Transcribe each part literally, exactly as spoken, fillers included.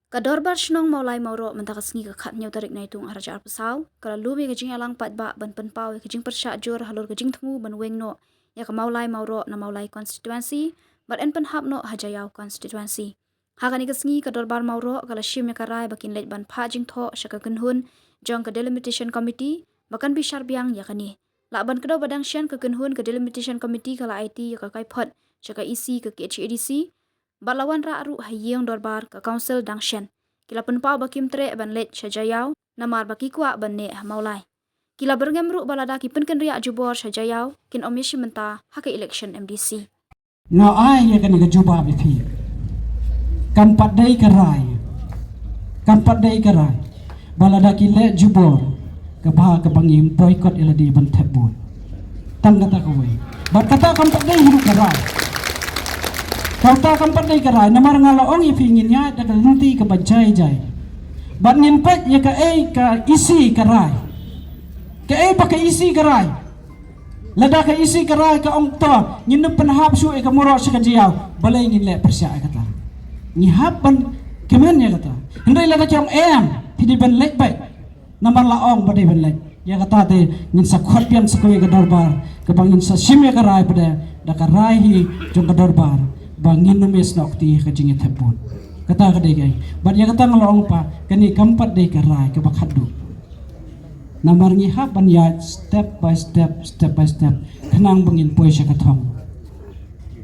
Ka Dorbar Shnong Mawlai Mawroh mynta ka sngi ka khathynñiew tarik Naitung arhajar arphew saw ka la lum ïa ka jingïalang paidbah ban pynpaw ïa ka jingpyrshah jur halor ka jingthmu ban weng noh ïa ka Mawlai Mawroh na Mawlai Constituency bad yn pynhap noh ha Jaïaw Constituency. Ha kane ka sngi ka Dorbar Mawroh ka la shim ïa ka rai ba kin leit ban phah jingthoh sha ka kynhun jong ka Delimitation Committee ba kan bishar biang ïa kane. Lah ban kdew ba dang shen ka kynhun ka Delimitation Committee ka la aiti ïa ka kaiphod sha ka E C ka K H A D C bad la wanrah ruh ha ïing dorbar ka Council dang shen. Ki la pynpaw ba kim treh ban leit sha Jaïaw namar ba ki kwah ban neh ha Mawlai. Ki la byrngem ruh ba lada ki pynkynriah jubor sha Jaïaw kin ym ïashim bynta ha ka election M D C. Nga ai ïa kane ka jubab ïa phi. Kam pat dei ka rai. Kam pat dei ka rai ba lada ki leh jubor kaba, kaba ngim boycott ïa lade ban thep vote. Tang kata kawei. Bad kata kam pat dei hi ruh ka rai. Kata kam pat dei ka rai namar nga la ong ïa phi ngin ïaid da ka lynti kaba jai jai. Bad ngin peit ïa kaei ka E C ka rai. Kaei ba ka E C ka rai. Lada ka E C ka rai ka ong to ngin nym pynhap shuh ïa ka Mawroh sha ka Jaïaw, balei ngin leh pyrshah ïa kata? Ngi hap ban kmen ïa kata. Hynrei lada ki ong em, phi dei ban leit beit. Namar la ong ba dei ban leit. Ïa kata te ngin sa khot biang sa kawei ka dorbar kaba ngin sa shim ïa ka rai pat da ka rai hi jong ka dorbar ba ngin nym ïasnoh kti ha ka jingïathep vote. Kata ka dei kaei. Bad ïa kata nga la ong pat kane kam pat dei ka rai kaba khatduh. Namar ngi hap ban ïaid step by step, step by step khnang ba ngin poi sha ka thong.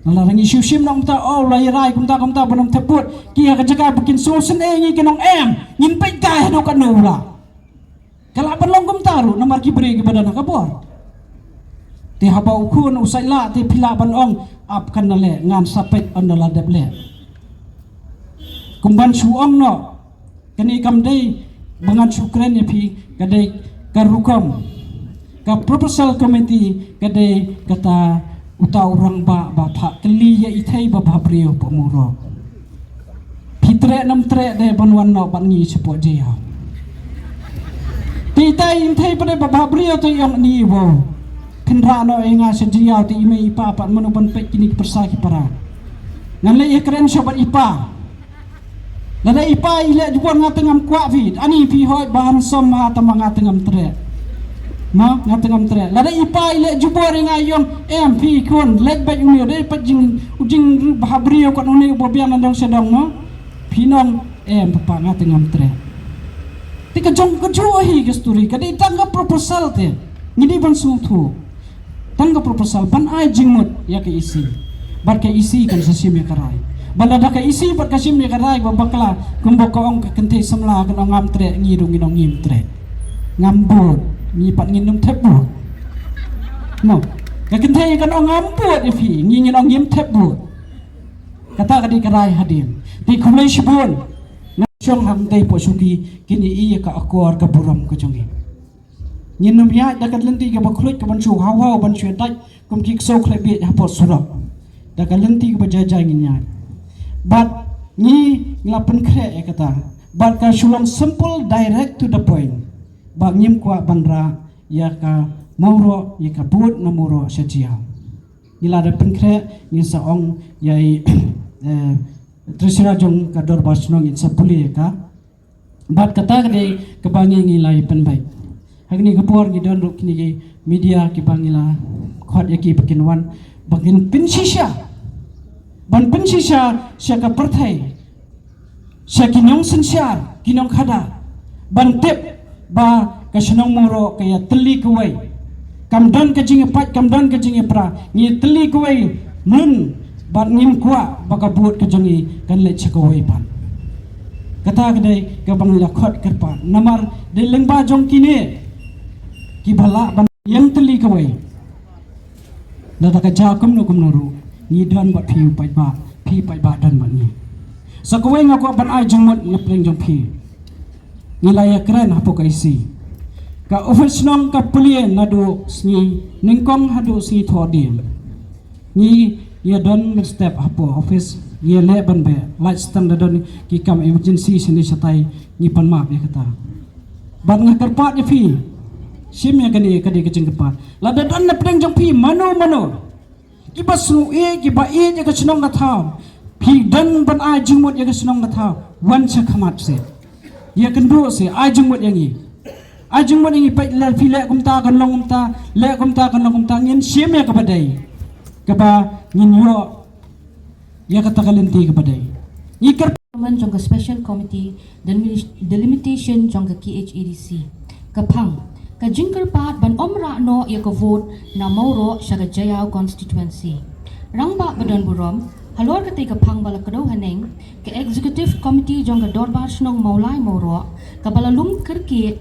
Lada ngi shu shim nongta, oh, la ïa rai kumta kumta ban ym thep vote, ki ha ka jaka ba kin sngewsynei ngi kin ong em, ngin peit kai haduh katno u lah. Ka lah ban long kumta ruh namar ki briew kiba don ha ka bor. Te haba u khun u sait lah te phi lah ban ong ap kan da leh, ngan sa peit ynda la dep leh. Kum ban shu ong noh, kane kam dei ba ngan shu kren ïa phi, ka dei ka rukom. Ka proposal committee ka dei kata uta u rangbah ba phah kylli ïa i thei ba bhabriew pa Mawroh. Phi treh nam treh dei ban wan noh bad ngi shapoh Jaïaw. Te itai i thei pat dei ba bhabriew te i ong ni wow. Phin rah noh ïa nga sha Jaïaw te i mei i pa pat mano ban peit kine ki pyrsa ki para. Ngan leit ïakren sha bad i pa. Lada i pa i leh jubor nga te ngam kwah phi. Ani phi hoi ba handsome ha tama nga te ngam treh. Mo, nga te ngam treh. Lada i pa i leh jubor ïa nga i ong em phi khun leit beit une u dei pat jing u jing bhabriew kat une u ba biang na dong sha dong mo. Phi nong em papa nga te ngam treh. Te ka jong ka jong hi ka story ka dei tang ka proposal te. Ngi dei ban sngewthuh. Tang ka proposal ban ai jingmut ïa ka E C. Bad ka E C kan sa shim ïa ka rai. Bad lada ka E C bad ka shim ïa ka rai ba bakla kumba ka ong ka kynthei samla kan ong ngam treh ngi ruh ngin ong ngim treh. Ngam bud ngi pat ngin nym thep bud. No. Ka kynthei kan ong ngam bud ïa phi ngi ngin ong ngim thep bud. Kata ka dei ka rai hadien. Te khublei shibun. Nga shong hangtei po shuki kine ïa ka akor ka burom ka jong ngi. Ngin nym ïaid da ka lynti kaba khluit kaban shu haw haw ban shu dait kum ki ksew khlem bieit hapoh surok. Da ka lynti kaba jai jai ngin ïaid. Bad ngi la pynkhreh ïa kata. Bad ka shu long simple, direct to the point. Ba ngim kwah ban rah ïa ka Mawroh ïa ka bud na Mawroh sha Jaïaw. Ngi la da pynkhreh ngin sa ong ïa i eh, treasurer jong ka dorbar shnong ngin sa pule ïa ka. Bad kata ka dei kaba ngi ngi la ïa pynbeit. Ha kane ka por ngi don ruh kine ki media kiba ngi la khot ïa ki ba kin wan ba kin pynshisha. Ban pynshisha sha ka pyrthei. Sha ki nongsynshar ki nongkhadar ban tip ba ka shnong Mawroh ka ïatylli kawei. Kam don ka jingïapait kam don ka jingïapra ngi ïatylli kawei mlien bad ngim kwah ba ka bud ka jong ngi kan leit sha kawei pat. Kata ka dei kaba ngi la khot kyrpad namar dei lyngba jong kine kiba lah ban ïeng tylli kawei. Lada ka jia kumno kumno ruh ngi don bad phi u paidbah phi paidbah don bad ngi. Sa kawei nga kwah ban ai jingmut na pdeng jong phi. Ngi la ïakren hapoh ka E C. Ka ophis shnong ka plie naduh sngi nyngkong haduh sngi thohdieng. Ngi ïa don mynstep hapoh ophis ngi ïa leh ban beh lait stang da don ki kam emergency shane shatai ngi pan map ïa kata. Bad nga kyrpad ïa phi shim ïa kane ka dei ka jingkyrpad. Lada don na pdeng jong phi mano mano kiba sngew ïeit kiba ïeit ïa ka shnong ka thaw Phi don ban ai jingmut ïa ka shnong Mathaw, wan sha khmat seh. Ïa kynduh seh, ai jingmut ïa ngi. Ai jingmut ïa ngi, peit lada phi leh kumta kan long kumta, leh kumta kan long kumta, ngin shim ïa kaba dei. Kaba ngin ïoh ïa kata ka lynti kaba dei. Ngi kyrpad jong ka Special Committee Delimit- Delimitation jong ka K H A D C. Ka phang, ka jingkyrpad ban ym rah noh ïa ka vote na Mawroh sha ka Jaïaw constituency. Rangbah ba don burom, halor katei ka phang ba la kdew haneng, ka Executive Committee jong ka Dorbar Shnong Mawlai Mawroh, kaba la lum kyrkieh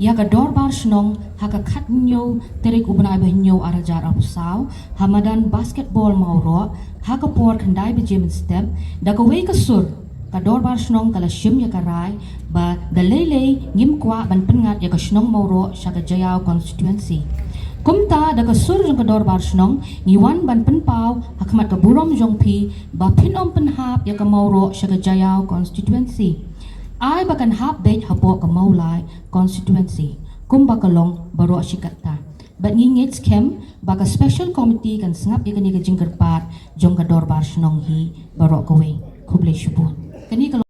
ïa ka Dorbar Shnong ha ka khathynñiew tarik u bnai ba hynñiew ar hajar arphew saw, ha madan basketball Mawroh, ha ka por khyndai baje mynstep, da kawei ka sur, ka Dorbar Shnong ka la shim ïa ka rai ba da lei lei ngim kwah ban pynngat ïa ka shnong Mawroh sha ka Jaïaw constituency. Kumta da ka sur jong ka Dorbar Shnong ngi wan ban pynpaw ha khmat ka burom jong phi ba phin ym pynhap ïa ka Mawroh sha ka Jaïaw constituency. Ai ba kan hap beit hapoh ka Mawlai constituency, kumba ka long baroh shi katta. Bad ngi ngeit skhem ba ka Special Committee kan sngap ïa kane ka jingkyrpad jong ka Dorbar Shnong hi baroh kawei. Khublei shibun. Kane ka